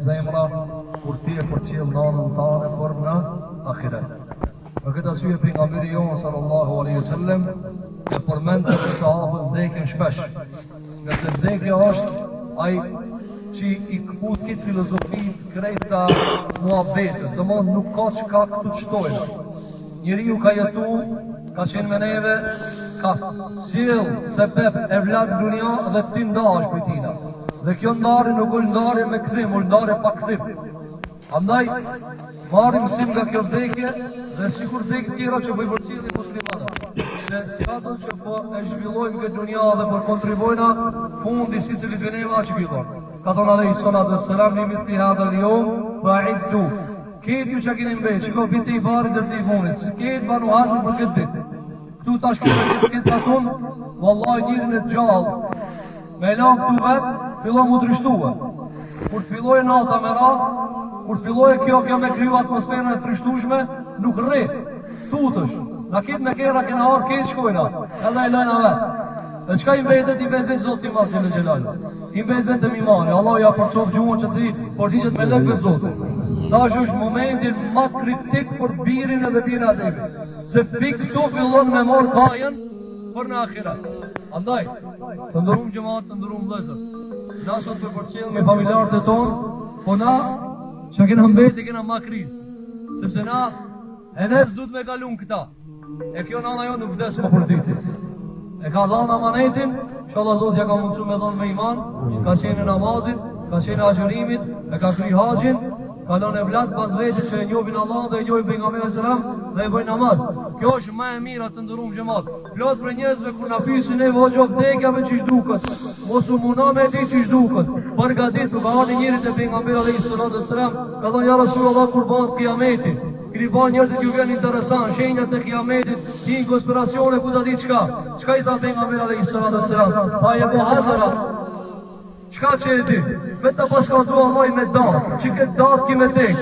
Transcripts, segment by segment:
zemra kur ti e përcjell nanën tane për në ahiret. Për këtë arsye pejgamberi jonë sallallahu alaihi wasallam e përmendte me sahabët vdekjen shpesh. Ngase vdekja është ai që i këput këtë filozofitë krejta muhabetet, domethënë nuk ka çka këtu të shtojna. Njeriu ka jetu, ka qenë me neve, ka sjell sebep evlad në dunja dhe ti ndahesh prej tina. Dhe kjo ndarje nuk është ndarje me kthim, është ndarje pa kthim. Andaj, marrim mësim nga kjo vdekje dhe sikur vdekje tjera që po i përcjellin muslimanët, se sado që po e zhvillojmë këtë dunja dhe po kontribuojna, fundi secilit prej neve që fillon. Ka thonë alejhi salatu ve selam, li mithli hadhel jeum, fe eiddu. Krejt ju që keni mbet, shiko prej të parit deri te i fundit, se krejt banu hazër për këtë ditë. Këtu tash këtë këtë katun, vallahi njerin e gjallë, Me e lanë këtu vetë, fillon mu trishtue. Kur të fillojë nata me ra, kur të fillojë kjo, kjo me kriju atmosferën e trishtushme, nuk rri, tutesh. Na krejt me kerra kena ardhë, krejt shkojna, edhe e lajna vetë. Dhe çka i mbetet, i mbetet veç Zoti i madh xhele xhelaluhu. I mbetet vetëm imani, Allahu ja forcoftë gjuhën që t'i përgjigjet melekëve të Zotit. Tash është momenti ma kritik për birin edhe bijën e Ademit. Se pik këtu fillon me marrë kajën për në ahiret. Andaj, të nderum xhemat, të nderum vëllezër. Na sot po përcjellmi familjarët e tonë, po na që kena mbet e kena ma krizë. Sepse na ene s'duhet me kalu këta. E kjo nana jonë nuk vdes më për dyti. E ka dhanë amanetin, inshallah Zoti ja ka mundësu me dhanë me iman, ka qenë e namazit, ka qenë e agjërimit, e ka kry haxhin, ka lënë evlat pas vetit që e njohin Allahun dhe e njohin pejgamberin alejhi selam dhe e bëjnë namaz. Kjo është më e mira të nderum xhemat. Plot prej njerëzve kur na pyesin neve hoxhë vdekja be qysh duket. Mos u muno me di qysh duket. Përgatitu ka ardhur njëri te pejgamberi alejhi salatu selam, ka thënë ja Rasulullah kur bëhet kiameti. Keni pa njerëzit ju vjen interesant shenjat e kiametit, hin konspiracione ku ta di çka. Çka i tha pejgamberi alejhi salatu selam? Tha je bo hazër. Çka që e di? Me ta pas kallzu Allahi me datë, që këtë datë ki me dek.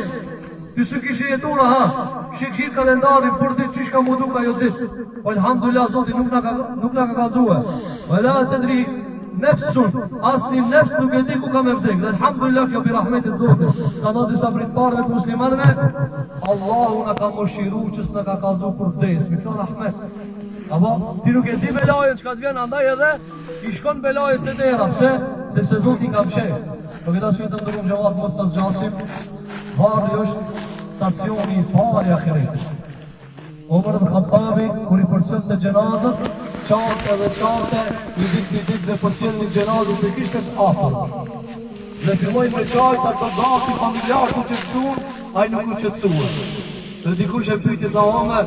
Ti s'u kishe jetu rahat, kishe kqyr kalendarin për ditë qysh ka mu duk ajo ditë. Po elhamdulillah Zoti nuk na ka nuk na ka kallzue. Ve ma tedri nefsun, asnjë nefs nuk e di ku ka me vdek. Dhe elhamdulillah kjo prej rahmetit Zotit. Ka thonë disa prej të parëve të muslimanëve, Allahu na ka mëshiru që s'na ka kallzu kur vdesmi. Kjo rahmet. Apo ti nuk e di belajën çka të vjen, andaj edhe I shkon belajës te dera, pse? Sepse Zoti i ka mshef. Për këtë arsye të nderum xhemat mos ta zgjasim. Varri është stacioni i parë i ahiretit. Omer ibn Khattabi kur i përcillte xhenazët, qante dhe qante një ditë një ditë dhe përcjell një xhenazë s'e kishte të afërt. Dhe filloi me qajt ato gati familjarët u qetësuan, ai nuk u qetësua. Dhe dikush e pyeti tha Omer,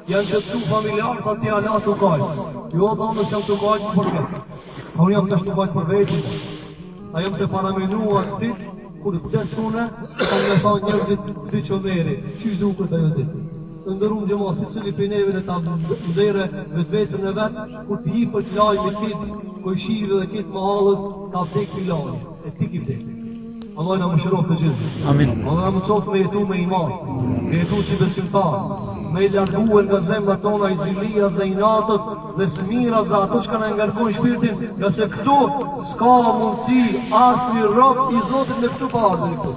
Janë qetësu familjarët, tha ti ala tu kajt. Jo, tha unë s'jam tu kajt për këtë. Tha unë jam tash tu kajt për vetin. Tha jam tu paramenu atë ditë, kur vdes une, kanë me thonë njerëzit vdiq Omeri. Qysh duket ajo ditë? Të nderum xhemat, secili prej neve le ta nxjerrë vetveten e vet, kur t'i jipet lajmi krejt kojshive dhe krejt mahallës, ka vdek filani, e ti ki vdek. Allahu na mëshiroftë të gjithë. Amin. Allahu na mundësoftë me jetu me iman, me jetu si besimtar, me i largue nga zemrat tona i zilia dhe inatët dhe smirat dhe ato çka na ngarkojnë shpirtin, ngase këtu s'ka mundësi asnjë rob i Zotit me pshtu pa ardhur këtu.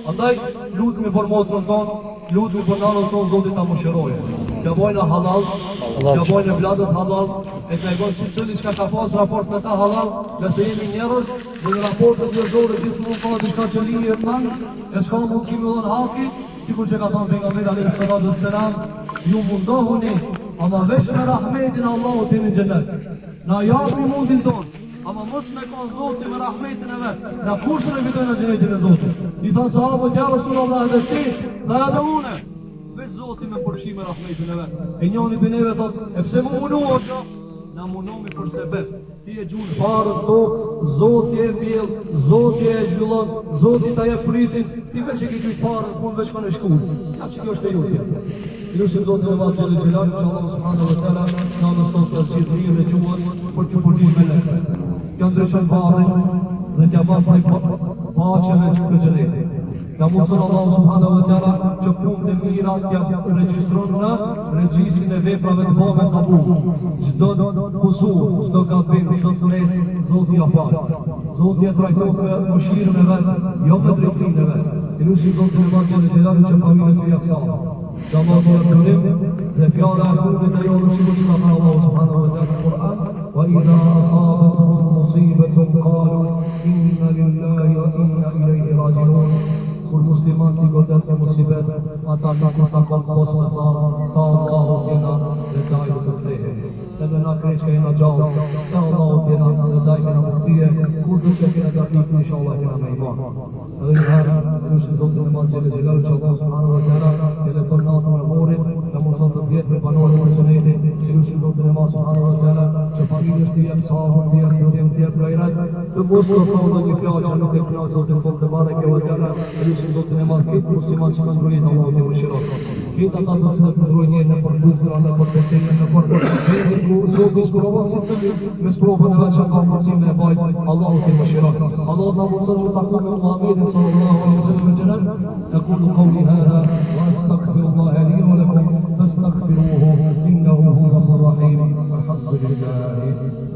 Andaj lutemi për motrën tonë, lutemi për nanën tonë Zoti ta mëshirojë. T'ja bojnë hallall, t'ja bojnë evladët hallall, e t'ja bojnë secili çka ka pas raport me ta hallall, ngase jemi njerëz Dhe në raportet njerëzore gjithmonë ka diçka që lihet nang, e s'ka mundësi me dhënë haki, sikur që ka thënë pejgamberi alayhi salatu wassalam, ju mundohuni, ama veç me rahmetin e Allahut jeni në xhenet. Na japim mundin tonë, ama mos me kon Zoti me rahmetin e vet. Na kurrë s'e fitojna xhenetin e Zotit. I thanë sahabët ja Rasulullah edhe ti, tha edhe unë. Veç Zoti me përfshi me rahmetin e vet. E njoni prej neve thot, e pse mu munu o Na munomi për sebep. Ti e gjun farën n'tokë, Zoti e mbjell, Zoti e zhvillon, Zoti ta jep frytin, ti veç e ke gjujt farën, në fund veç shkon e shkul. Ja që kjo është e jotja. Lusim Zotin e Madh Xhele Xhelaluhu, që Allahu subhanahu wa taala nanës tonë t'ia zgjidh rrjedhën e gjuhës për t'iu përgjigj melekëve. T'ia ndriçon varrin dhe t'ia bën prej bahçeve të xhenetit. Na mundëson Allahu subhanahu wa taala që punët e mira t'ja regjistron në regjistrin e veprave të bëme kabul. Çdo kusur, çdo gabim, çdo të metë, Zoti ja fal. Zoti e trajton me mëshirën e vet, jo me drejtësinë e vet. E lusim Zotin e madh xhele xhelaluhu që familjes t'ju jap sabër. Që Allahu t'ju jap durim dhe fjala e fundit e jonë sikur që ka thënë Allahu subhanahu wa taala në Kur'an, wa idha asabethum musibatun qalu inna lillahi wa inna ilaihi rajiun. Kur muslimanët i godet një musibet, ata nuk u takon pos me thanë, të Allahut jena dhe te Ai do të kthehemi. Edhe na krejt që jena gjallë, të Allahut jena dhe te Ai kena m'u kthye, kurdo që kena gatitë, inshallah kena me iman. Edhe një herë, e lusim Zotin e madh xhele xhelaluhu që Allahu subhanahu wa taala t'ia lehton natën e vorrit, ta mundëson të jetë me banorët e xhenetit. E lusim Zotin e madh subhanahu wa taala që familjes t'i jep sabër, t'i jep durim, t'i jep gajret, të mos të thonë ndonjë fjalë që nuk e kënaq Zotin tonë tebareke ve teala. E lusim Zotin e madh krejt muslimanët që kanë ndrru jetë Allahu t'i mëshiroftë. Krejt ata të cilët ndrrojnë jetë nëpër luftra, nëpër beteja, nëpër vende ku Zoti i sprovon secilin me sprovën e vet që ka mundësi me e bajt, Allahu t'i mëshiron. Allahu të na mundëson m'u taku me Muhammedin sallallahu alaihi wasallam në xhenet. Aqulu qawli hadha wa astaghfirullaha li wa lakum fastaghfiruhu innahu huwal ghafurur rahim. Alhamdulillah.